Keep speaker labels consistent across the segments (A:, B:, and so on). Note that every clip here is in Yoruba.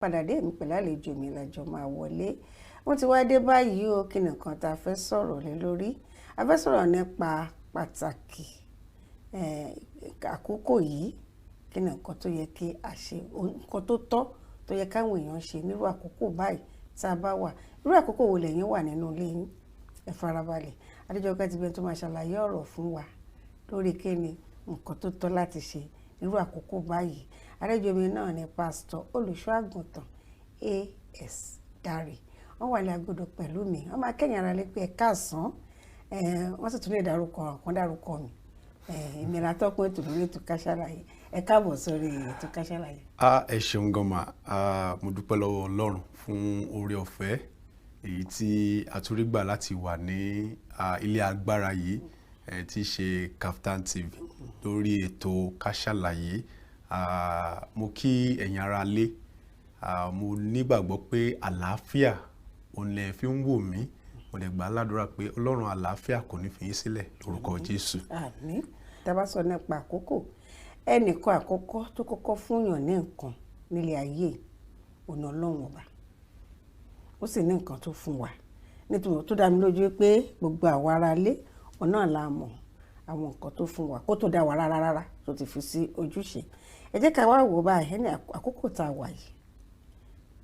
A: Padà dé, èmi pẹ̀lú àlejò mi lájọ máa wọlé. Wọ́n ti wá dé báyìí o. Kí nìkan tá a fẹ́ sọ̀rọ̀ lé lórí? A fẹ́ sọ̀rọ̀ nípa pàtàkì àkókò yìí. Kí ni nǹkan tó yẹ kí a ṣe, nǹkan tó tọ́ tó yẹ káwọn èèyàn ṣe nírú àkókò báyìí tá a bá wà? Irú àkókò wo lẹ̀yin wà nínú ilé yín? Ẹ farabalẹ̀. Adéjọkẹ́ ti bẹ́ẹ̀ tó máa ṣàlàyé ọ̀rọ̀ fún wa lórí kí ni nǹkan tó tọ́ láti ṣe nírú àkókò báyìí. Àlejò mi náà ni Pásítọ̀ Olùṣọ́ Àgùntàn A.S. Dare. Wọ́n wà ní agodo pẹ̀lú mi. Wọ́n máa kẹ́yìn ara lé pé ẹ káàsán. Wọ́n sì tún lè dárúkọ kan, dárúkọ mi. Èmi la tọ́kùn ètò lórí ètò Ká Sálàyé. Ẹ káàbọ̀ sórí ètò Ká Sálàyé.
B: Ẹ ṣeun gan ma. Mo dúpẹ́ lọ́wọ́ Ọlọ́run fún oore ọ̀fẹ́ èyí tí a tún rí gbà láti wà ní ilé agbára yìí tí í ṣe Kaftan TV lórí ètò Ká Sálàyé. Mo kí ẹ̀yin ará lé. Mo nígbàgbọ́ pé àlàáfíà òun lẹ fi ń wò mí. Mo lè gbà á ládùúrà pé Ọlọ́run àlàáfíà kò ní fi yín sílẹ̀ lórúkọ Jésù.
A: Àmín. Tá a bá sọ nípa àkókò, ẹnìkan àkọ́kọ́ tó kọ́kọ́ fúnyàn ní nǹkan nílé ayé, ọ̀nà Ọlọ́run Ọba, ó sì ní nǹkan tó fún wa, nítorí tó dá mi lójú pé gbogbo àwa ará ilé ọ̀nà la mọ̀ àwọn nǹkan tó fún wa kó tó dá wa rárá rárá, tó ti fi sí ojúṣe. Ẹ jẹ́ ká wá wò ó báyìí. Ẹni àkókò tá a wà yìí,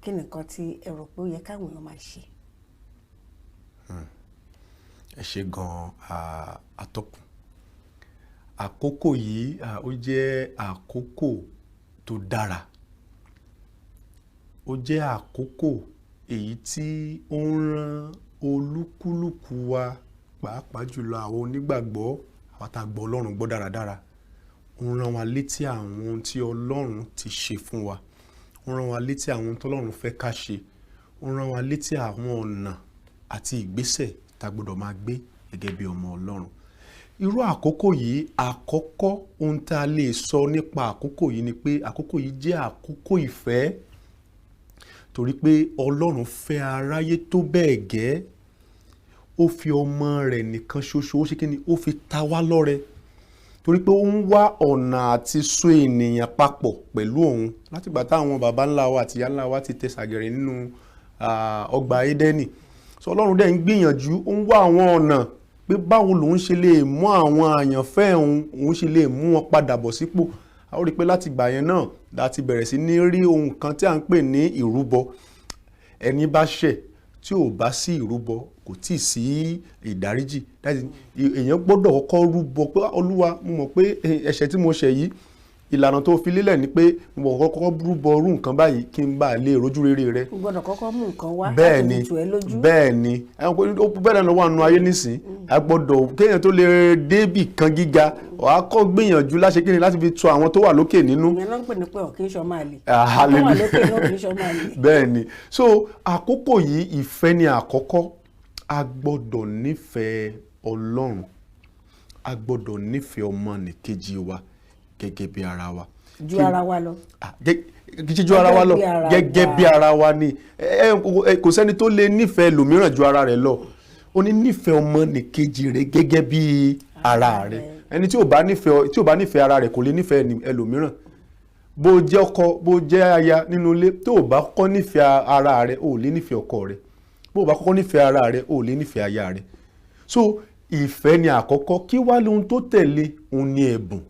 A: kí ni nǹkan tí ẹ rò pé ó yẹ káwọn èèyàn máa ṣe?
B: Ẹ ṣe gan-an, atọ́kùn. Àkókò yìí, ó jẹ́ àkókò tó dára. Ó jẹ́ àkókò èyí tí ó ń rán olúkúlùkù wa, pàápàá jùlọ àwọn onígbàgbọ́, àwọn tá a gbọ́ Ọlọ́run gbọ́ dáradára. Ó ń rán wa létí àwọn ohun tí Ọlọ́run ti ṣe fún wa. Ó ń rán wa létí àwọn ohun tí Ọlọ́run fẹ́ ká ṣe. Ó ń rán wa létí àwọn ọ̀nà àti ìgbésẹ̀ tá a gbọ́dọ̀ máa gbé gẹ́gẹ́ bí ọmọ Ọlọ́run. Irú àkókò yìí, àkọ́kọ́ ohun tá a lè sọ nípa àkókò yìí ni pé àkókò yìí jẹ́ àkókò ìfẹ́, torí pé Ọlọ́run fẹ́ aráyé tó bẹ́ẹ̀ gẹ́, ó fi ọmọ rẹ̀ nìkan ṣoṣo, ó ṣe kí ni, ó fi ta wá lọ́rẹ, torí pé ó ń wá ọ̀nà àti so ènìyàn papọ̀ pẹ̀lú òun látìgbà táwọn baba ńlá wa àti ìyá ńlá wa ti tẹ sàgẹ̀rẹ̀ nínú ọgbà Édẹ́nì. So Ọlọ́run dẹ̀ ń gbìyànjú, ó ń wá àwọn ọ̀nà pé báwo lòun ṣe lè mú àwọn àyànfẹ́ òun, òun ṣe lè mú wọn padà bọ̀ sípò. A ó rí i pé láti ìgbà yẹn náà láti bẹ̀rẹ̀ sí ní rí ohun kan tí à ń pè ní ìrúbọ. Ẹni bá ṣẹ̀, tí ò bá sí ìrúbọ, kò tí ì sí ìdáríjì. Èèyàn gbọ́dọ̀ kọ́kọ́ rúbọ pé, "Olúwa, mo mọ̀ pé ẹ̀ṣẹ̀ tí mo ṣẹ̀ yìí, ìlànà tó fi lélẹ̀ ni pé mo mọ̀ kọ́kọ́ rúbọ irú nǹkan báyìí kí n bá lè rójú rere rẹ."
A: O gbọ́dọ̀ kọ́kọ́ mú nǹkan wá
B: bẹ́ẹ̀
A: láti
B: ni
A: fi tù ẹ́ lójú.
B: Bẹ́ẹ̀ ni, bẹ́ẹ̀ náà wà nínú ayé nísìn. A gbọ́dọ̀, kéèyàn tó lè débì kan gíga, wàá kọ́ gbìyànjú láṣẹ kí ni láti fi tu àwọn tó wà lókè nínú.
A: Ìyẹn ló ń pè ní pé ọ̀ kì í ṣọmọ àlè.
B: Ah,
A: tó wà
B: hallelujah.
A: lókè náà kì í ṣọmọ àlè.
B: Bẹ́ẹ̀ ni. So àkókò yìí, ìfẹ́ ni àkọ́kọ́. A gbọ́dọ̀ nífẹ̀ẹ́ Ọlọ́run, a gbọ́dọ̀ nífẹ̀ẹ́ ọmọnìkejì wa gẹ́gẹ́ bí ara wa.
A: Ju ara wa lọ.
B: Ah, kì í ṣe ju ara wa lọ.
A: Gẹ́gẹ́ bí ara
B: Gẹ́gẹ́
A: wa.
B: bí ara wa ni. Ẹ kò sẹ́ni tó lè nífẹ̀ẹ́ lòmíràn ju ara rẹ̀ lọ. Ó ní nífẹ̀ẹ́ ọmọnìkejì rẹ̀ gẹ́gẹ́ bí ara rẹ̀. Ẹni tí ò bá nífẹ̀ẹ́ ara rẹ̀ kò lè nífẹ̀ẹ́ ẹlòmíràn. Bó jẹ́ ọkọ, bó jẹ́ aya nínú ilé, tó o bá kọ́kọ́ nífẹ̀ẹ́ ara rẹ̀, o ò lè nífẹ̀ẹ́ ọkọ rẹ̀. Bó o bá kọ́kọ́ nífẹ̀ẹ́ ara rẹ̀, o ò lè nífẹ̀ẹ́ aya rẹ̀. So ìfẹ́ ni àkọ́kọ́. Kí wá lóhun tó tẹ̀lé? Òun ni ẹ̀bùn.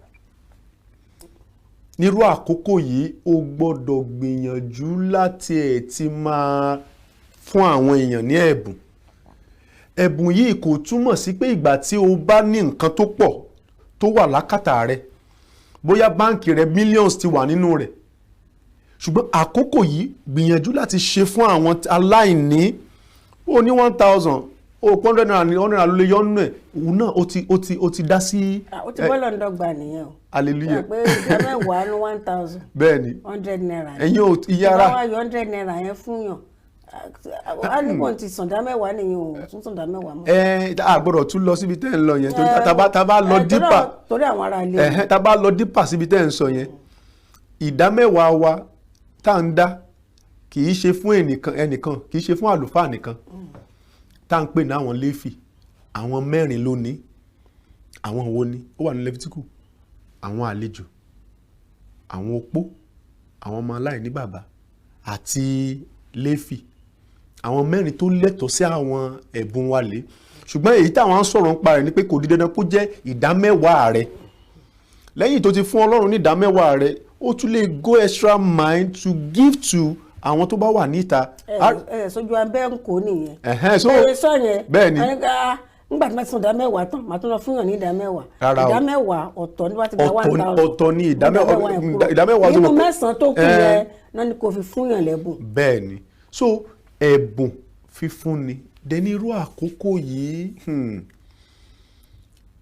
B: Nírú àkókò yìí, o gbọ́dọ̀ gbìyànjú láti ẹ̀ ti máa fún àwọn èèyàn ní ẹ̀bùn. Ẹ̀bùn yìí kò túmọ̀ sí pé ìgbà tí o bá ní nǹkan tó pọ̀ tó wà lákàtà rẹ, bóyá báǹkì rẹ millions ti wà nínú rẹ̀. Ṣùgbọ́n àkókò yìí, gbìyànjú láti ṣe fún àwọn aláìní. Ó ní 1,000, ó 100 naira ní 100 naira ló lè yọ nínú ẹ̀, òun náà ó ti dá sí.
A: Ah, ó ti bọ́ lọ́ndọ̀gba nìyẹn o.
B: Hallelujah.
A: Pé ìdá mẹ́wàá ní 1,000,
B: Bẹ́ẹ̀ ni.
A: 100 naira ni.
B: Ẹ̀yin ò iye
A: Tó bá
B: ara
A: wá yọ 100 naira yẹn fún yàn, á ní kò ti sàndá mẹ́wàá nìyẹn o, tún sàndá mẹ́wàá mọ́.
B: Ẹ a gbọ́dọ̀ tún lọ síbi tẹ́ ń lọ yẹn, torí tá bá lọ deeper
A: Torí àwọn ará ilé.
B: Ẹ̀hẹ́n, tá bá lọ deeper síbi tẹ́ ń sọ yẹn, ìdá mẹ́wàá wa tá à ń dá kì í ṣe fún ẹnìkan ẹnìkan, kì í ṣe fún àlùfáà nìkan tá à ń pè ní àwọn Léfì. Àwọn mẹ́rin ló ní. Àwọn wo ni ó wà ní Lẹ́fítíkù? Àwọn àlejò, àwọn opó, àwọn ọmọ aláìní bàbá. àti Léfì. Àwọn mẹ́rin tó lẹ́tọ̀ọ́ sí àwọn ẹ̀bùn wa lé. Ṣùgbọ́n èyí táwọn ń sọ̀rọ̀ ń pa rẹ̀ ni pé kò di dandan kó jẹ́ ìdámẹ́wàá rẹ̀. Lẹ́yìn tó ti fún Ọlọ́run ní ìdámẹ́wàá rẹ̀, ó tún lè go extra mile to give to àwọn tó bá wà níta.
A: Ẹ ẹ sójú abẹ́ ń kó nìyẹn.
B: Ẹ̀hẹ́n, so
A: Ẹ sọ yẹn.
B: Bẹ́ẹ̀ ni.
A: Ẹni ká nígbà tí wọ́n ti san ìdá 10 tán, màá tún lọ fún yàn ní ìdá 10.
B: Rárá o.
A: Ìdá 10 ọ̀tọ̀ ní wọ́n ti gba one thousand.
B: Ọ̀tọ̀ ní ìdá 10,
A: yẹn kúrò.
B: ìdá 10 tó
A: Nínú
B: mọ̀ pé-
A: mẹ́sàn-án tó kù yẹn náà ni kò fi fún yàn lẹ́bùn.
B: Bẹ́ẹ̀ ni. So ẹ̀bùn fífúnni dẹni irú àkókò yìí,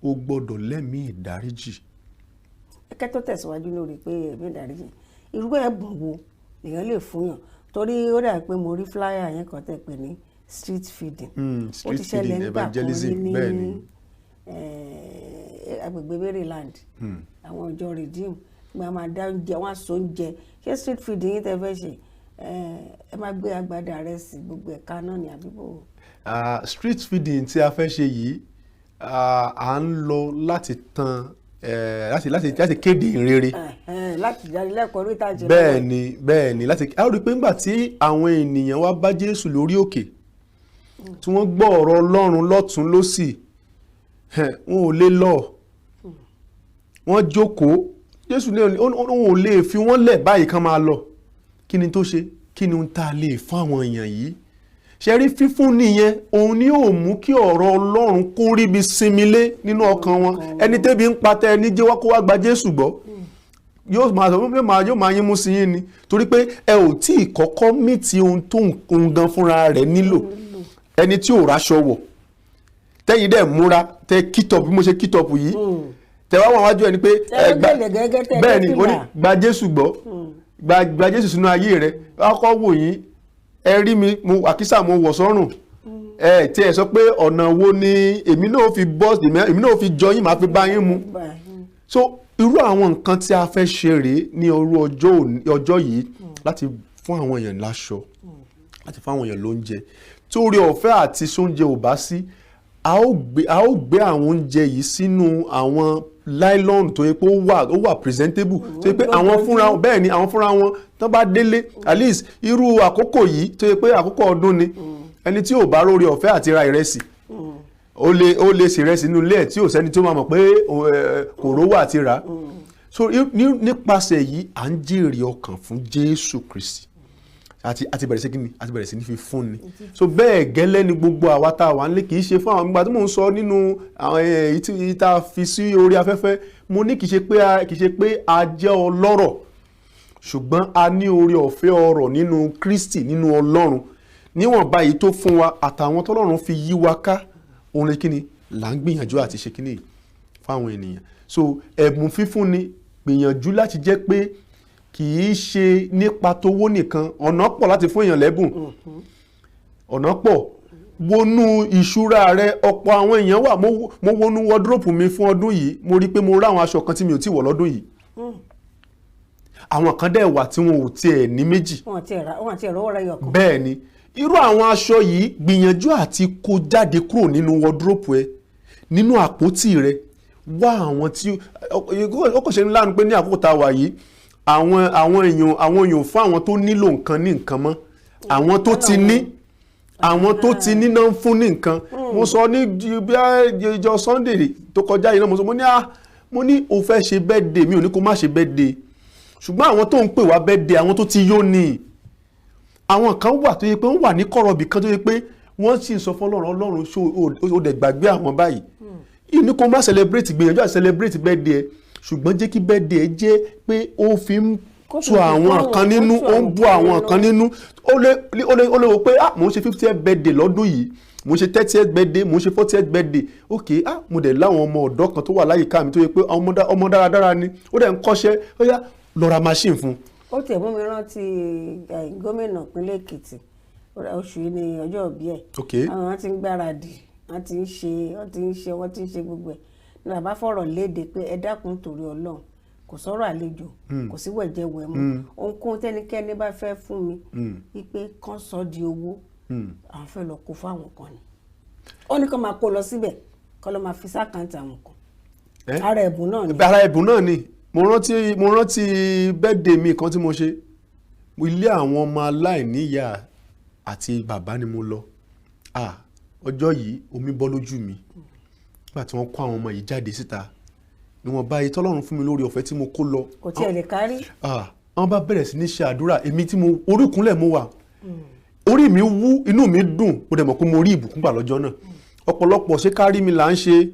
B: o gbọ́dọ̀ lẹ́mìí ìdáríjì.
A: Kẹ́ tó tẹ̀síwájú lórí pé ẹ̀mí ìdáríjì, irú ẹ̀bùn wo lèèyàn lè fún yàn? Torí ó dà pé mo rí flyer yẹn kan tẹ̀ pé ní street feeding.
B: Mm,
A: Ó
B: street
A: ti ṣẹlẹ̀
B: feeding,
A: nígbà kan rí
B: evangelism,
A: ní
B: bẹ́ẹ̀ ni.
A: Agbègbè Maryland, àwọn ìjọ Redeem gba máa dá oúnjẹ, wọn á so oúnjẹ. Ṣé street feeding yín tẹ́ fẹ́ ṣe, ẹ máa gbé agbada rẹ̀ sí gbogbo ẹ̀ka náà ní àbíbò?
B: Ah, street feeding tí a fẹ́ ṣe yìí, à ń lọ láti tan láti kéde ìrere.
A: Láti ìdánilẹ́kọ̀ọ́ orí ìtajà.
B: Bẹ́ẹ̀ ni, láti a ó rí i pé ńgbà tí àwọn ènìyàn wá bá Jésù lórí òkè, tí wọ́n gbọ́ ọ̀rọ̀ Ọlọ́run lọ́tún lọ́sì, wọn ò lè lọ, wọ́n jókòó. Jésù ní òun ò lè fi wọ́n lẹ̀ báyìí kán máa lọ. Kí ni tó ṣe? Kí ni ohun tá a lè fún àwọn èèyàn yìí? Ṣe rí fífún nìyẹn, òun ni yóò mú kí ọ̀rọ̀ Ọlọ́run kó ríbi sinmi lé nínú ọkàn wọn. Ẹni tẹ́bi ń pa tẹ́ ẹni jẹ́ wá kó wá gba Jésù gbọ́, yóò máa sọ pé yóò máa yín mú sí yín ni, torí pé ẹ ò tí ì kọ́kọ́ meet ohun tó ń gan fúnra rẹ̀ nílò. Ẹni tí ò ráṣọ wọ̀, tẹ́yìn dẹ̀ múra, tẹ kit up bí mo ṣe kit up yìí, tẹ wá wọn wájú ẹni pé
A: Tẹ
B: ẹ gba
A: gẹ́lẹ̀ gẹ́gẹ́ tẹ
B: bẹ́ẹ̀ ni
A: dé
B: ó ní
A: fìlà.
B: gba Jésù gbọ́, gba Jésù sínú ayé rẹ. Ọkọ wò yín, ẹ rí mi, mo àkísà mo wọ̀ sọ́rùn, ẹ tí ẹ sọ pé ọ̀nà wo ni èmi náà fi bọ́, èmi náà fi jọ yín, màá fi bá yín mu. So irú àwọn nǹkan tí a fẹ́ ṣe rèé ní orú ọjọ́ ọjọ́ yìí, láti fún àwọn èèyàn láṣọ, láti fún àwọn èèyàn lóúnjẹ. Tí oore ọ̀fẹ́ àti sóúnjẹ ò bá sí, a ó gbé àwọn oúnjẹ yìí sínú àwọn nylon tó yẹ pé ó wà presentable, tó yẹ pé àwọn fúnra, bẹ́ẹ̀ ni, àwọn fúnra wọn tó bá délé, at least irú àkókò yìí tó yẹ pé àkókò ọdún ni, ẹni tí ò bá róore ọ̀fẹ́ àti ra ìrẹsì, ó lè ṣe ìrẹsì nínú ilé ẹ̀ tí ò sẹ́ni tó máa mọ̀ pé kò rówó àti rà á. So nípasẹ̀ yìí, à ń jèrè ọkàn fún Jésù Kristi àti bẹ̀rẹ̀ sí kí ni, àti bẹ̀rẹ̀ sí ní fi fún ni. So bẹ́ẹ̀ gẹ́lẹ́ ni gbogbo àwa tá a wà nílé. Kì í ṣe fún àwọn ìgbà tí mò ń sọ nínú àwọn èyí tá a fi sí orí afẹ́fẹ́, mo ní kì í ṣe pé a jẹ́ ọlọ́rọ̀, ṣùgbọ́n a ní oore ọ̀fẹ́ ọrọ̀ nínú Kristi, nínú Ọlọ́run. Níwọ̀nba èyí tó fún wa àtàwọn tọ́lọ́run fi yí wa ká, òun ni kíni là ń gbìyànjú àti ṣe kíni fáwọn ènìyàn. So ẹ̀bùn fífún ni, gbìyànjú láti jẹ́ pé kì í ṣe nípa tówó nìkan. Ọ̀nà pọ̀ láti fún èèyàn lẹ́bùn, ọ̀nà pọ̀. Wọnú ìṣúra rẹ, ọ̀pọ̀ àwọn èèyàn wà. Mo wọnú wardrobe mi fún ọdún yìí, mo rí i pé mo rá àwọn aṣọ kan tí mi ò tí wọ̀ lọ́dún yìí. Àwọn kan dẹ̀ wà tí wọn ò tiẹ̀ ní méjì.
A: Wọn ti ẹ̀rọ rẹ̀ yọkan.
B: Bẹ́ẹ̀ ni, irú àwọn aṣọ yìí, gbìyànjú àti kó jáde kúrò nínú wardrobe ẹ, nínú àpótí rẹ. Wá àwọn tí ó kò ṣe ní láàánú pé ní àkókò tá a wà yìí, àwọn èèyàn fún àwọn tó nílò nǹkan ní nǹkan mọ́. Àwọn tó ti ní náà ń fún ní nǹkan. Mo sọ ní bí ìjọ Sunday tó kọjá yìí náà, mo sọ, mo ní, ah, mo ní o fẹ́ ṣe birthday, mi ò ní kó má ṣe birthday, ṣùgbọ́n àwọn tó ń pè wá birthday, àwọn tó ti yó ni. Àwọn kan wà tó yẹ pé wọ́n wà ní kọ̀rọ̀bì kan tó yẹ pé wọ́n sì ń sọ fọlọ́run, "Ọlọ́run, ṣó o dẹ̀ gbàgbé àwọn báyìí?" Ìní kó má celebrate, gbìyànjú àti celebrate birthday ẹ, ṣùgbọ́n jẹ́ kí birthday ẹ jẹ́ pé ó fi ń
A: Kó fi
B: tu àwọn
A: kún
B: kan nínú,
A: kó tu
B: ó ń
A: àwọn
B: bú
A: kan
B: àwọn
A: nínú.
B: kan nínú. Ó lè wò pé, ah, mò ń ṣe 50th birthday lọ́dún yìí, mò ń ṣe 30th birthday, mò ń ṣe 40th birthday. Ok, ah, mo dẹ̀ láwọn ọmọ ọ̀dọ́ kan tó wà láyìíká mi tó yẹ pé ọmọ dáradára ni, ó dẹ̀ ń kọ́ṣẹ́, ó yá, lọ ra machine fún un.
A: Ó tiẹ̀ mú mi rántí gómìnà ìpínlẹ̀ Èkìtì. Oṣù yìí ni ọjọ́ ìbí ẹ̀. Àwọn wọn ti ń gbáradì, wọ́n ti ń ṣe, wọ́n ti ń ṣe gbogbo ẹ̀ ní bàbá fọ̀rọ̀ léde pé ẹ dákun, torí Ọlọ́run, kò sọ̀rọ̀ àlejò, kò sí wẹ̀jẹwẹ̀mu, ohunkóhun tẹ́nikẹ́ni bá fẹ́ fún mi, wípé kán sọ di owó, àwọn fẹ́ lọ kó fáwọn kan ni. Ó ní kán máa kó lọ síbẹ̀, kán lọ máa fi sí account àwọn kan. Ara ẹ̀bùn náà ni.
B: Ara ẹ̀bùn náà ni. Mo rántí birthday mi kan tí mo ṣe. Ilé àwọn ọmọ aláìníyàá àti bàbá ni mo lọ. Ah, ọjọ́ yìí omi bọ́ lójú mi nígbà tí wọ́n kó àwọn ọmọ yìí jáde síta. Níwọ̀n báyìí tọ́lọ́run fún mi lórí ọ̀fẹ́ tí mo kó lọ,
A: Kò tiẹ̀ lè kárí.
B: Ah, wọ́n bá bẹ̀rẹ̀ sí ní ṣe àdúrà. Èmi tí mo orí ìkúnlẹ̀ mo wà, orí mi wú, inú mi dùn, mo dẹ̀ mọ̀ pé mo rí ìbùkún gbà lọ́jọ́ náà. Ọ̀pọ̀lọpọ̀ ṣé kárí mi là ń ṣe.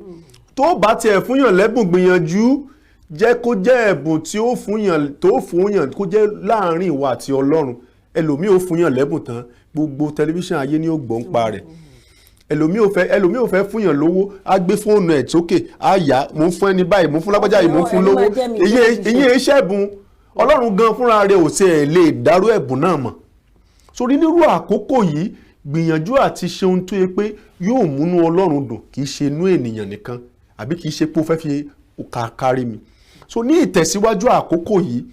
B: Tó bá tiẹ̀ fúnyàn lẹ́bùn, gbìyànjú jẹ́ kó jẹ́ ẹ̀bùn tí ó fúnyàn, tó fúnyàn, kó jẹ́ láàrin ìwọ àti Ọlọ́run. Ẹlòmíì ò fúnyàn lẹ́bùn tán, gbogbo tẹlifíṣàn ayé ni ó gbọ́ ń pa rẹ̀. Ẹlòmíì ò fẹ́ fúnyàn lówó, á gbé fóònù ẹ̀ sókè, á yá, mò ń fún ẹni báyìí, mò ń fún lágbájá yìí, mò ń fún
A: Ẹni
B: lówó.
A: máa jẹ́ mi
B: Ìyẹn
A: ìṣe.
B: ìyẹn iṣẹ́ ẹ̀bùn. Ọlọ́run gan fúnra rẹ̀ ò tiẹ̀ lè dárú ẹ̀bùn náà mọ̀ sórí. Nírú àkókò yìí, gbìyànjú àti ṣe ohun tó yẹ pé yóò múnú Ọlọ́run dùn, kì í ṣe inú ènìyàn nìkan, àbí kì í ṣe pé ó fẹ́ fi kárí mi. So ní ìtẹ̀síwájú àkókò yìí,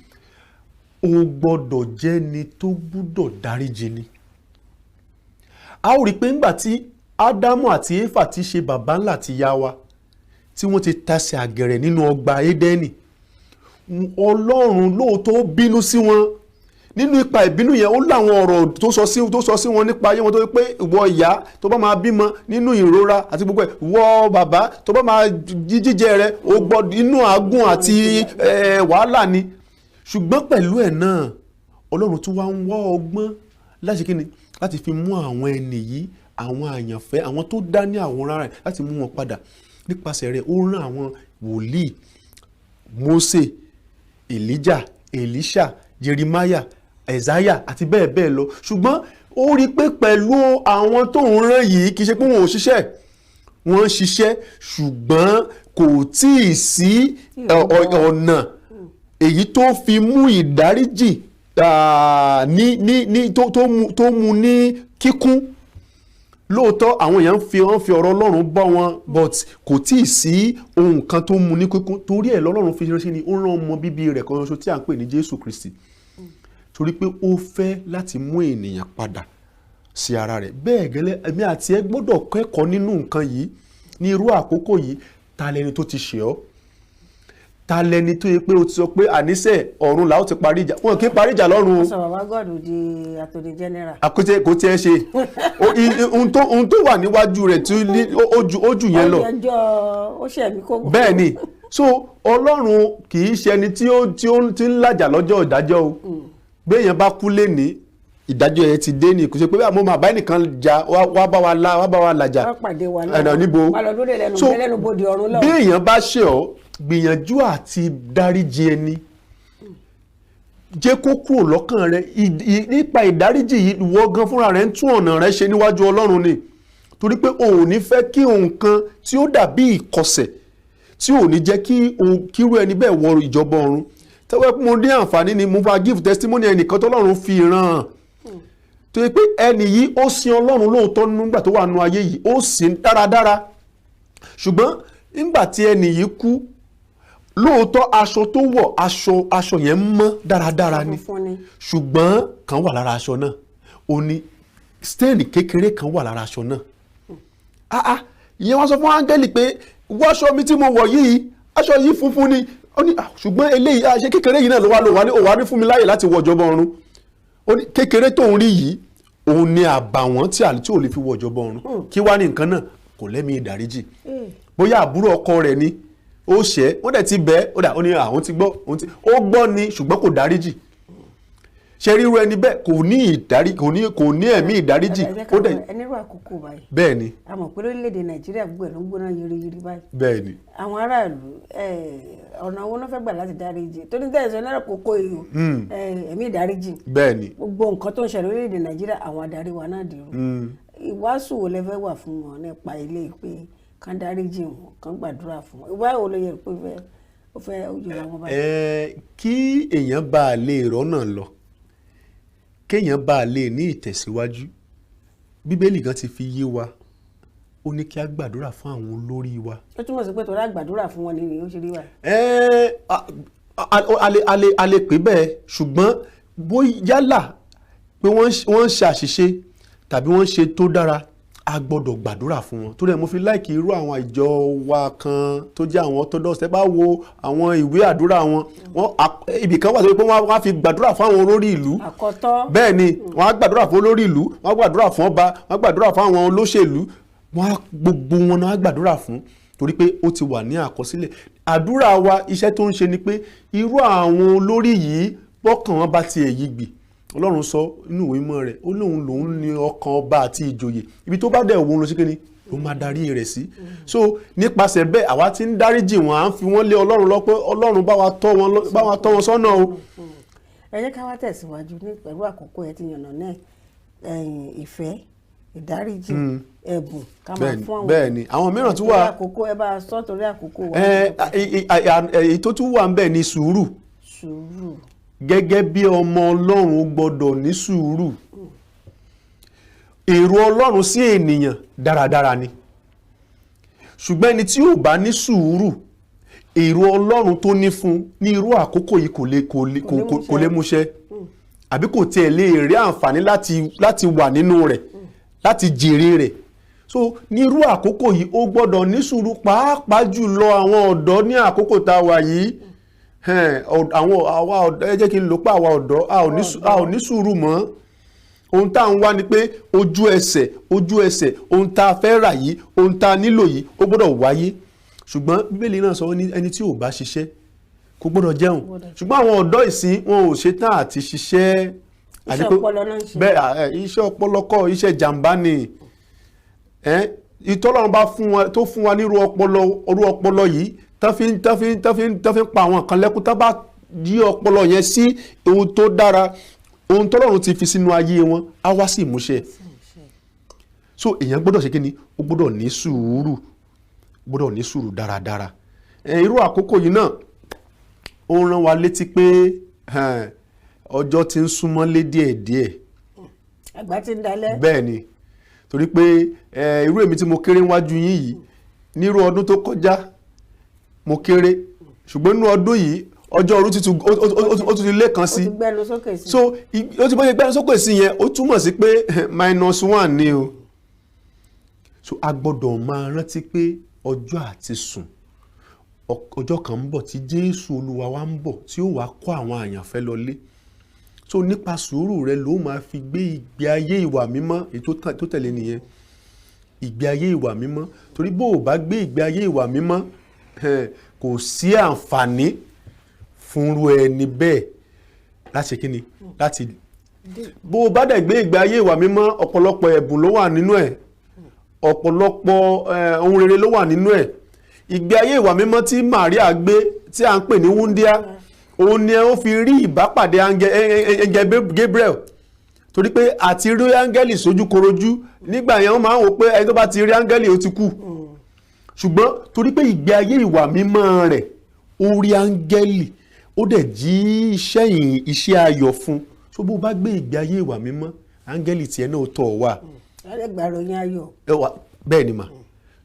B: o gbọ́dọ̀ jẹ́ni tó gbọ́dọ̀ dáríjì ni. A ó rí i pé ńgbà tí Ádámù àti Éfà ti ṣe bàbá ńlá àti ìyá wa, tí wọ́n ti tasẹ̀ àgẹ̀rẹ̀ nínú ọgbà Édẹ́nì, Ọlọ́run lóòótọ́ ó bínú sí wọn. Nínú ipa ìbínú yẹn, ó láwọn ọ̀rọ̀ tó sọ sí wọn nípa ayé wọn, tó wí pé ìwọ ìyá tó bá máa bímọ nínú ìrora àti gbogbo ẹ̀, ìwọ bàbá tó bá máa jíjẹ rẹ, ó gbọ́ inú àágùn àti wàhálà ni. Ṣùgbọ́n pẹ̀lú ẹ̀ náà, Ọlọ́run tún wá ń wá ọgbọ́n láti kíni, láti fi mú àwọn ẹni yìí, àwọn àyànfẹ́, àwọn tó dá ní àwòrán rẹ̀, láti mú wọn padà. Nípasẹ̀ rẹ̀, ó rán àwọn wòlíì, Mósè, Elijah, Elisha, Jeremiah, Isaiah àti bẹ́ẹ̀ bẹ́ẹ̀ lọ. Ṣùgbọ́n ó rí i pé pẹ̀lú àwọn tó ń rán yìí, kì í ṣe pé wọn ò ṣiṣẹ́, wọ́n ń ṣiṣẹ́, ṣùgbọ́n kò tí ì sí ọ̀nà èyí tó fi mú ìdáríjì ní tó mú ní kíkún. Lóòótọ́, àwọn èèyàn ń fi wọ́n fi ọ̀rọ̀ Ọlọ́run bọ́ wọn, but kò tí ì sí ohun kan tó mú ní kíkún. Torí ẹ̀ lọ́lọ́run fi ránṣẹ́ ni ó rán ọmọ bíbí rẹ̀ kan ṣoṣo tí à ń pè ní Jésù Kristi, torí pé ó fẹ́ láti mú ènìyàn padà sí ara rẹ̀. Bẹ́ẹ̀ gẹ́lẹ́, èmi àti ẹ gbọ́dọ̀ kẹ́kọ̀ọ́ nínú nǹkan yìí ní irú àkókò yìí. Ta lẹni tó ti ṣẹ̀ ọ́? Ta lẹni tó yẹ pé o ti sọ pé àníṣe ọ̀run làá ó ti parí ìjà? Wọn kì í parí ìjà lọ́run o.
A: Sọ bàbá God di Attorney General.
B: Àkótí kò tiẹ̀ ṣe. Ohun tó wà níwájú rẹ̀ tí ó ju yẹn lọ.
A: Ọjọ́ ó ṣẹ̀mí kó.
B: Bẹ́ẹ̀ ni. So Ọlọ́run kì í ṣe ẹni tí ó ti ń làjà lọ́jọ́ ìdájọ́ o. Béèyàn bá kú lénìí, ìdájọ́ yẹn ti dé ní. Kò ṣe pé mo máa bá ẹnìkan jà, wá bá wa la, wá bá wa làjà.
A: Wá pàdé wa.
B: Ẹ̀nà níbo?
A: Wá lọ lórí ẹlẹ́nu
B: So,
A: ẹlẹ́nu bodè ọ̀run lọ.
B: bí èèyàn bá ṣe ọ́, gbìyànjú àti dáríjì ẹni, jẹ́ kó kúrò lọ́kàn rẹ. Nípa ìdáríjì yìí, ìwọ gan fúnra rẹ ń tún ọ̀nà rẹ ṣe níwájú Ọlọ́run ni, torí pé o ò ní fẹ́ kí nǹkan tí ó dàbí ìkọsẹ̀ tí ò ní jẹ́ kí kírú ẹni bẹ́ẹ̀ wọ ìjọba ọ̀run. Tẹ́wọ́ mo ní àǹfààní ni mo bá give testimony ẹnìkan tọ́lọ́run fi ràn án, tó yẹ pé ẹni yìí, ó sin Ọlọ́run lóòótọ́ nígbà tó wà nínú ayé yìí, ó sìn dáradára. Ṣùgbọ́n nígbà tí ẹni yìí kú, lóòótọ́ aṣọ tó wọ̀, aṣọ yẹn mọ́ dáradára ni.
A: Funfun ni.
B: Ṣùgbọ́n kan wà lára aṣọ náà, ó ní stain kékeré kan wà lára aṣọ náà. Ah ah, ìyẹn wọ́n sọ fún áńgẹ́lì pé wọ́ṣọ mi tí mo wọ̀ yìí, aṣọ yìí funfun ni. Ó ní, "Ah, ṣùgbọ́n eléyìí, àṣẹ kékeré yìí náà ló wá lò wá ní òwá ní fún mi láàyè láti wọ ìjọba ọ̀run." Ó ní kékeré tó ń rí yìí, òun ni àbàwọ́n tí àlè tí ò lè fi wọ ìjọba ọ̀run. Kí wá ní nǹkan náà? Kò lẹ́mìí ìdáríjì. Bóyá àbúrò ọkọ rẹ̀ ni ó ṣẹ́, ó dẹ̀ ti bẹ́ẹ̀, ó dà, ó ní àwọn ti gbọ́, òun ti ó gbọ́ ni, ṣùgbọ́n kò dáríjì. Ṣe ríru ẹni bẹ́ẹ̀ kò ní ìdárí, kò ní ẹ̀mí ìdáríjì.
A: Ẹ jẹ́ ká
B: Ó dẹ̀
A: mọ̀, ẹ nírú àkókò báyìí,
B: Bẹ́ẹ̀ ni.
A: A mọ̀ pé lórílẹ̀‐èdè Nàìjíríà, gbogbo ẹ̀ ló ń gbóná yiriyiri báyìí.
B: Bẹ́ẹ̀ ni.
A: Àwọn aráàlú, ọ̀nà owó náà fẹ́ gbà láti dáríjì tó ní tẹ̀sán náírà kókó èèyàn, ẹ̀mí ìdáríjì?
B: Bẹ́ẹ̀ ni.
A: Gbogbo nǹkan tó ń ṣẹlẹ̀ lórílẹ̀‐èdè Nàìjíríà, àwọn adarí wa náà dìrò. Ìwàásù wo lẹ fẹ́ wà fún wọn nípa ilé pé kán dáríjì wọn, kán gbàdúrà fún wọn? Ìwà wo ló yẹ pé ó fẹ́ ó jọra wọn báyìí?
B: Ẹ kí èèyàn bá a lè rọ́nà lọ, kéèyàn bá a lè ní ìtẹ̀síwájú, Bíbélì gan ti fi yé wa, ó ní kí a gbàdúrà fún àwọn olórí wa.
A: Ó túmọ̀ sí pé torí àgbàdúrà fún wọn ni ó ṣe rí wa.
B: Ẹ a lè pè bẹ́ẹ̀, ṣùgbọ́n bóyá yálà pé wọ́n ń ṣe àṣìṣe tàbí wọ́n ń ṣe tó dára, A gbọ́dọ̀ gbàdúrà fún wọn. Torí ẹ̀ mo fi like irú àwọn ìjọ wa kan tó jẹ́ àwọn Orthodox. Ẹ bá wo àwọn ìwé àdúrà wọn, ibì kan wà tó yẹ pé wọ́n á fi gbàdúrà fún àwọn olórí ìlú.
A: Àkọ́tọ́.
B: Bẹ́ẹ̀ ni, wọ́n á gbàdúrà fún olórí ìlú, wọ́n á gbàdúrà fún ọba, wọ́n á gbàdúrà fún àwọn olóṣèlú, wọ́n á gbogbo wọn náà á gbàdúrà fún, torí pé ó ti wà ní àkọsílẹ̀. Àdúrà wa, iṣẹ́ tó ń ṣe ni pé irú àwọn olórí yìí, bọ́kàn wọn bá tiẹ̀ yí gbì, Ọlọ́run sọ inú ìwé mímọ́ rẹ̀, ó lóun lòun ní ọkàn ọba àti ìjòyè, ibi tó bá dẹ̀ wọ́n lọ sí kíni ló máa darí rẹ̀ sí. So nípasẹ̀ bẹ́ẹ̀, àwa ti ń dáríjì wọn, à ń fi wọ́n lé Ọlọ́run lọ pé Ọlọ́run bá wa tọ́ wọn bá wa tọ́ wọn sọ́nà o.
A: Ẹ jẹ́ ká wá tẹ̀síwájú ní pẹ̀lú àkókò. Ẹ ti yànnà náà ẹ̀yìn ìfẹ́, ìdáríjì, ẹ̀bùn ká máa fún àwọn.
B: Bẹ́ẹ̀ ni, àwọn mìíràn tún wà.
A: Torí àkókò, ẹ bá a sọ torí àkókò wa.
B: Èyí tó tún wà ń bẹ̀ ni sùúrù.
A: Sùúrù.
B: Gẹ́gẹ́ bí ọmọ Ọlọ́run, ó gbọ́dọ̀ ní sùúrù. Èrò Ọlọ́run sí ènìyàn dáradára ni, ṣùgbọ́n ẹni tí ò bá ní sùúrù, èrò Ọlọ́run tó ní fún ní irú àkókò yìí kò lè múṣẹ, àbí kò tiẹ̀ lè rí àǹfààní láti wà nínú rẹ̀, láti jèrè rẹ̀. So ní irú àkókò yìí, ó gbọ́dọ̀ ní sùúrù, pàápàá jùlọ àwọn ọ̀dọ́ ní àkókò tá a wà yìí. Àwọn àwa ọ̀dọ́, ẹ jẹ́ kí n lò pé àwa ọ̀dọ́, a ò ní sùúrù mọ́. Ohun tá à ń wá ni pé ojú ẹsẹ̀, ojú ẹsẹ̀, ohun tá a fẹ́ rà yìí, ohun tá a nílò yìí, ó gbọ́dọ̀ wáyé. Ṣùgbọ́n Bíbélì náà sọ ní ẹni tí ò bá ṣiṣẹ́ kò gbọ́dọ̀ jẹun. Ṣùgbọ́n àwọn ọ̀dọ́ ìsìn, wọn ò ṣetán àti ṣiṣẹ́.
A: Iṣẹ́ ọpọlọ náà ń ṣe.
B: Bẹ́ẹ̀, iṣẹ́ ọpọlọ kọ́, iṣẹ́ jàǹbá ni. Ìtọ́lọ́run bá fún wa, tó fún wa ní irú ọpọlọ yìí, tán fi ń pa àwọn kan lẹ́kún, tán bá yí ọpọlọ yẹn sí ohun tó dára, ohun tọ́lọ́run ti fi sínú ayé wọn á wá sí ìmúṣẹ. So èèyàn gbọ́dọ̀ ṣe kí ni? Ó gbọ́dọ̀ ní sùúrù, gbọ́dọ̀ ní sùúrù dáradára. Irú àkókò yìí náà, ó rán wa létí pé ọjọ́ ti ń súnmọ́lé díẹ̀díẹ̀.
A: Àgbà tí ń dalẹ̀.
B: Bẹ́ẹ̀ ni, torí pé irú èmi tí mo kéré níwájú yín yìí, nírú ọdún tó kọjá mo kéré, ṣùgbọ́n nínú ọdún yìí, ọjọ́ orí tuntun ó tún ti lé kan
A: Ó
B: sí.
A: ti gbẹ́nu sókè sí.
B: So ó ti bó ṣe gbẹ́nu sókè sí yẹn, ó túmọ̀ sí pé -1 ni o. So a gbọ́dọ̀ máa rántí pé ọjọ́ àti sùn, ọjọ́ kan ń bọ̀ tí Jésù Olúwa wa ń bọ̀, tí ó wàá kó àwọn àyànfẹ́ lọlé. So nípa sùúrù rẹ ló máa fi gbé ìgbé ayé ìwà mímọ́. Èyí tó tẹ̀lé nìyẹn, ìgbé ayé ìwà mímọ́, torí bó o bá gbé ìgbé ayé ìwà mímọ́, kò sí àǹfààní fúnrú ẹni bẹ́ẹ̀ láti ṣe kíni, láti bó o bá dẹ̀ gbé ìgbé ayé ìwà mímọ́, ọ̀pọ̀lọpọ̀ ẹ̀bùn ló wà nínú ẹ̀, ọ̀pọ̀lọpọ̀ ohun rere ló wà nínú ẹ̀. Ìgbé ayé ìwà mímọ́ tí Maria gbé, tí à ń pè ní wúndíá, òun ni ó fi rí ìbápàdé angel Gabriel, torí pé àti rí áńgẹ́lì sójú korojú nígbà yẹn, wọ́n máa ń wò pé ẹni tó bá ti rí áńgẹ́lì, ó ti kú. Ṣùgbọ́n torí pé ìgbé ayé ìwà mímọ́ rẹ̀, ó rí áńgẹ́lì, ó dẹ̀ jí iṣẹ́ yìí, iṣẹ́ ayọ̀ fún. So bó bá gbé ìgbé ayé ìwà mímọ́, áńgẹ́lì tiẹ̀ náà tọ̀ wá.
A: Ẹgbàá ròyìn ayọ̀.
B: Ẹ wà bẹ́ẹ̀ ni mà.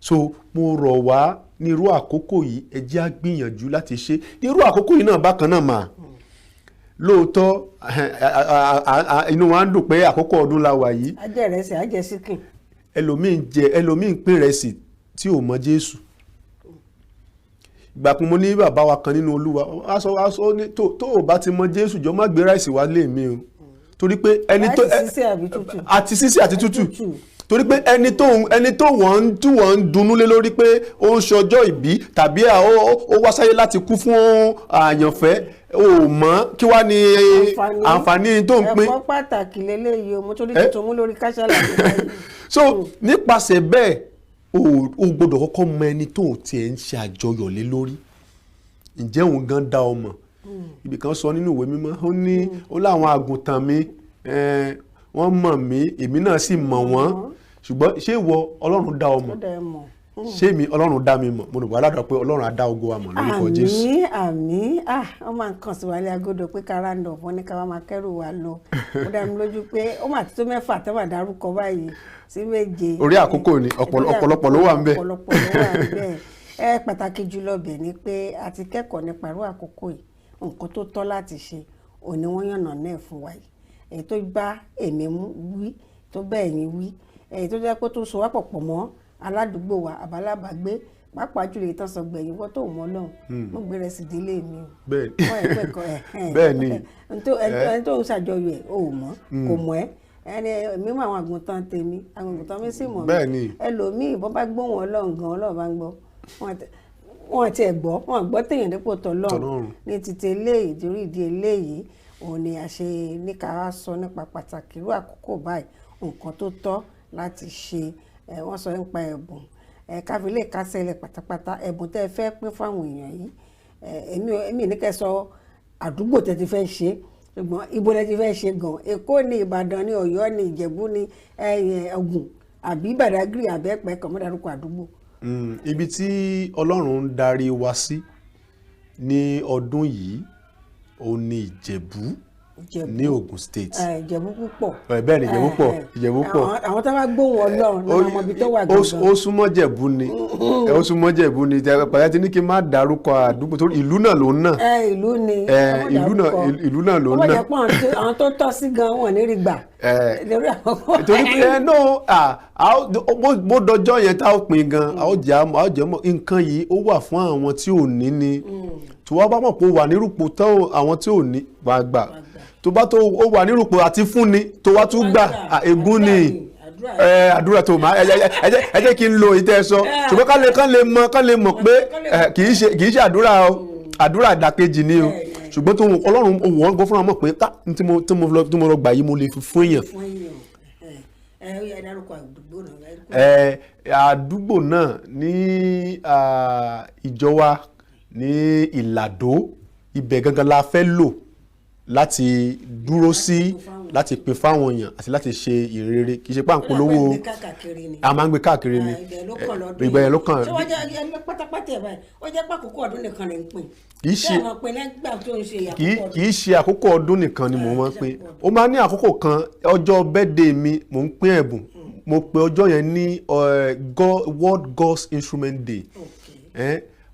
B: So mo rọ̀ wá ní irú àkókò yìí, ẹ jẹ́ á gbìyànjú láti ṣe ní irú àkókò yìí náà. Bákan náà mà, lóòótọ́ inú wa ń dùn pé àkókò ọdún la wà yìí.
A: Ajẹ́ ìrẹsì, ajẹ́ síkìn.
B: Ẹlòmíín jẹ, ẹlòmíín pín ìrẹsì tí ò mọ Jésù. Ìgbà kan, mo ní bàbá wa kan nínú Olúwa, aṣọ ní tó o bá ti mọ Jésù, jọ má gbé rice wá lé mi o, torí pé ẹni tó
A: Rice sísè àbí tútù?
B: Àti sísè àti tútù.
A: Tútù.
B: Torí pé ẹni tó wọ́n ń tí wọ́n ń dunnú lé lórí pé ó ń ṣọjọ́ ìbí tàbí ó wá sáyé láti kú fún àyànfẹ́, ò mọ̀ kí wá ní àǹfààní tó ń pín.
A: Ẹ̀kọ́ pàtàkì lélẹ́yìí o, mo torí tuntun mú lórí káṣálà.
B: So nípasẹ̀ bẹ́ẹ̀, o gbọ́dọ̀ kọ́kọ́ mọ ẹni tó o tiẹ̀ ń ṣe àjọyọ̀ lé lórí. Ǹjẹ́ òun gan dá ọ mọ̀? Ibì kan sọ nínú ìwé mímọ́, ó ní ó láwọn àgùntàn mi, wọ́n mọ̀ mí, èmi náà sì mọ̀ wọ́n. Ṣùgbọ́n ṣé ìwọ, Ọlọ́run dá ọ mọ̀?
A: Ó dẹ̀ mọ̀.
B: Ṣé mi, Ọlọ́run dá mi mọ̀? Mo rò wá ládàá pé Ọlọ́run á dá ògo wa mọ̀ lórúkọ Jésù.
A: Àmín, àmín. Ah, wọ́n máa ń kàn sí wa ní agodo pé ká round up, wọ́n ní ká wá máa kẹ́rù wa lọ. Ó dá mi lójú pé ó mà ti tó 6 tó máa dárúkọ báyìí sí 7.
B: Orí àkókò ni, ọ̀pọ̀lọpọ̀ ló wà ń bẹ̀.
A: Ọ̀pọ̀lọpọ̀ ló wà ń bẹ̀. Ẹ pàtàkì jùlọ bẹ̀ ni pé a ti kẹ́kọ̀ọ́ nípa irú àkókò yìí, nǹkan tó tọ́ láti ṣe òní wọ́n yànnà náà fún wa yìí, èyí tó bá èmi mú wí, tó bá ẹ̀yin wí. Èyí tó jẹ́ pé tó so wá pọ̀ pọ̀ mọ́ aládùúgbò wa àbálábàgbé, pàápàá jùlọ ìtàn sọ gbẹ̀yìn wọ́n tó mọ́ náà, mo gbé rẹ̀ sì délé mi o. Wọ́n ẹ̀ pẹ́ kọ́ ẹ̀.
B: Bẹ́ẹ̀ ni.
A: Ẹni tó ń ṣàjọyọ̀ ẹ̀ ò mọ̀, kò mọ̀ ẹ́. Ẹni èmi mọ àwọn àgùntàn tèmi, àwọn àgùntàn mi sì mọ̀ mí. Ẹlòmíì, bọ́ bá gbóhùn Ọlọ́run gan, Ọlọ́run bá ń gbọ́, wọ́n tiẹ̀ gbọ́, wọ́n gbọ́ téèyàn dípò tọ́lọ́run.
B: Tọlọ́run.
A: Ní títí eléyìí, torí ìdí eléyìí òun ni a ṣe ní ká wá sọ nípa pàtàkì irú àkókò báyìí, nǹkan tó tọ́ láti ṣe. Ẹ wọ́n sọ nípa ẹ̀bùn ẹ káfí lè kásẹ̀lẹ̀ pátápátá. Ẹ̀bùn tẹ́ ẹ fẹ́ pín fáwọn èèyàn yìí, ẹ èmi ní kẹ́ sọ àdúgbò tẹ́ ti fẹ́ ṣe, ṣùgbọ́n ibo lẹ ti fẹ́ ṣe gan? Èkó ní, Ìbàdàn ní, Ọ̀yọ́ ní, Ìjẹ̀bú ní, Ògùn àbí Bàdágìrì àbí Ẹ̀pẹ́ kan? Mọ́ dárúkọ àdúgbò.
B: Ibi tí Ọlọ́run ń darí wa sí ní ọdún yìí, òun ni Ìjẹ̀bú.
A: Ìjẹ̀bú.
B: Ní Ògùn State.
A: Ẹ, Ìjẹ̀bú púpọ̀.
B: Ẹ, bẹ́ẹ̀ ni, Ìjẹ̀bú pọ̀. Ìjẹ̀bú pọ̀.
A: Àwọn tó bá gbóhùn Ọlọ́run ní ọmọ ibi tó wà gangan.
B: Ó súnmọ́ Jẹ̀bú ni. Ó súnmọ́ Jẹ̀bú ni. Pàtàkì ní kí n má dárúkọ àdúgbò torí ìlú náà ló ń náà.
A: Ẹ, ìlú ni.
B: Ẹ,
A: Ẹ má
B: ìlú náà
A: dárúkọ.
B: Ìlú náà ló
A: Ó
B: ń
A: bá
B: náà.
A: jẹ́ pé àwọn tó tọ́ sí gan wọn ní rí gbà lórí àwọn.
B: Torí pé ẹ no bó dọjọ́ yẹn tá ó pin gan, a ó jẹ́ mọ̀ nǹkan yìí, ó wà fún àwọn tí ò ní ni. Tí wọ́n bá mọ̀ pé ó wà nírúpò tán, àwọn tí ò ní wàá gbà. Tó bá tó ó wà nírúpò àti fúnni tó wá tún gbà, ègún ni. Ẹ àdúrà tó máa ẹ jẹ́ kí n lo ìtẹ́ sọ, ṣùgbọ́n ká lè mọ̀ pé kì í ṣe àdúrà o, àdúrà ìdàkejì ni o. Ṣùgbọ́n tó Ọlọ́run òun ọgbọ́n fúnra mọ̀ pé tá tí mo lọ gbà yìí, mo lè fi fún èèyàn.
A: Fún èèyàn. Ẹ ó yẹ dárúkọ àdúgbò náà.
B: Ẹ àdúgbò náà ní ìjọ wa ní Ìlàdó, ibẹ̀ gangan la fẹ́ lò láti dúró sí, láti pín fáwọn èèyàn àti láti ṣe ìrere. Kì í ṣe pàǹpolówó. A máa ń gbé káàkiri ni.
A: Ibẹ̀ ló kàn lọ́dún.
B: Ibẹ̀ ló kàn.
A: Ṣé wọ́n jẹ́ ẹni pátápátá ẹ̀ báyìí, ó jẹ́ pàkókò ọdún nìkan lè ń pín?
B: Kì í ṣe
A: Ṣé àwọn pin nígbà tó ń ṣe àkókò ọdún?
B: Kì í ṣe àkókò ọdún nìkan ni mò ń máa ń pín. Ó máa ní àkókò kan, ọjọ́ birthday mi, mò ń pín ẹ̀bùn. Mo pe ọjọ́ yẹn ní World God's Instrument Day.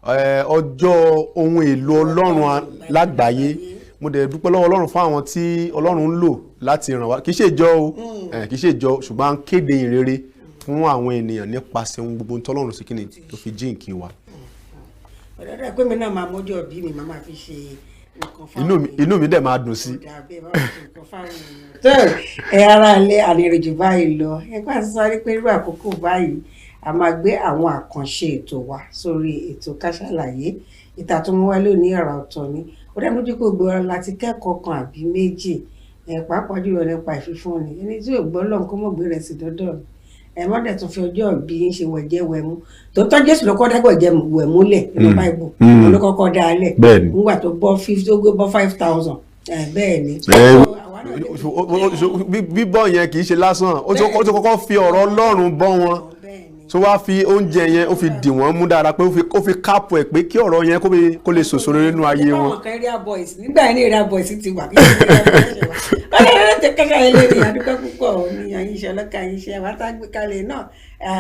B: Ọjọ́ ohun èlò Ọlọ́run lágbàáyé. Mo dẹ̀ dúpẹ́ lọ́wọ́ Ọlọ́run fún àwọn tí Ọlọ́run ń lò láti ràn wá. Kì í ṣe ìjọ o, kì í ṣe ìjọ, ṣùgbọ́n à ń kéde ìrere fún àwọn ènìyàn nípasẹ̀ ohun gbogbo tí Ọlọ́run sì kíni tó fi jíǹkí wa.
A: Ọ̀dọ́dọ̀ pé mi náà máa mọ́jọ́ bí mi máa fi ṣe nǹkan fáwọn
B: Inú mi inú mi dẹ̀ máa dùn sí.
A: Ó dà bẹ́ẹ̀, bá wà ṣe nǹkan fáwọn èèyàn. Tó ẹ ara ilé ànírìnjù báyìí lọ, ẹgbẹ́ àti sáré pé irú àkókò báyìí, a máa gbé àwọn àkànṣe ètò wa sórí ètò Ká Sálàyé. Ìta tó mú wá lónìí, ọ̀rọ̀ ọ̀tọ̀ ni. Ó dá mi lójú pé gbogbo wa láti kẹ́kọ̀ọ́ kan àbí méjì, ẹ pàápàá jùlọ nípa ìfífúnni. Ẹni tí ò gbọ́ lọ́n kó mọ̀ gbé rẹ̀ sí dọ́dọ̀ mi. Ẹ má dẹ̀ tún fi ọjọ́ bí ń ṣe wẹ̀jẹ̀ wẹ̀mú tó tọ́. Jésù ló kọ́ dẹ́gbẹ̀ jẹ wẹ̀mú lẹ̀ nínú Báìbù. Òun ló kọ́kọ́ dá a lẹ̀ nígbà tó bọ́ fifty, tó gbé bọ́ 5,000. Bẹ́ẹ̀ ni. Àwa náà
B: Bíbọ́ yẹn kì í ṣe lásán. Ó ti kọ́kọ́ fi ọ̀rọ̀ Ọlọ́run bọ́ wọn, tó wá fi oúnjẹ yẹn, ó fi dì wọ́n mú dára, pé ó fi káàpù ẹ̀ pé kí ọ̀rọ̀ yẹn kó lè sòsò rere nínú ayé wọn.
A: Àwọn kan area boys nígbà yẹn ní area boys ti wà, kí area boys ṣe wà ọlọ́run tẹ kẹ́kẹ́ yẹn lórí. Àdúpẹ́ púpọ̀ ní àyín iṣẹ́ ọlọ́kà yín iṣẹ́ àwọn tá a gbé kalẹ̀ náà.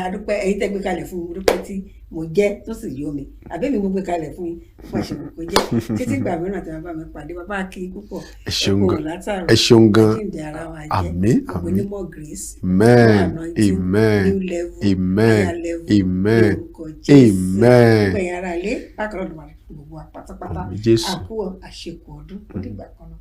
A: Àdúpẹ́ èyí tẹ́ gbé kalẹ̀ fún mi, dúpẹ́ tí mo jẹ́ tó sì yó mi, àbí mi mo gbé kalẹ̀ fún yín fún àṣẹ kò jẹ́ títí ìgbà mìíràn tí wọ́n bá mi pàdé. Bàbá kí i púpọ̀.
B: Ẹ ṣeun
A: kú
B: gan.
A: Látàrọ.
B: Ẹ ṣeun gan.
A: Jíǹde ara wa jẹ́.
B: Àmín,
A: Gbogbo
B: àmín.
A: ní more grace,
B: Amen.
A: more anointing,
B: Amen.
A: new level,
B: Amen.
A: higher level,
B: Amen.
A: lórúkọ Jésù.
B: Amen.
A: Gbogbo ẹ̀yin ará ilé bákan náà, ló máa fún gbogbo wa pátápátá.
B: Àmín Jésù.
A: Àkú àṣekù ọdún, ó dìgbà kan náà.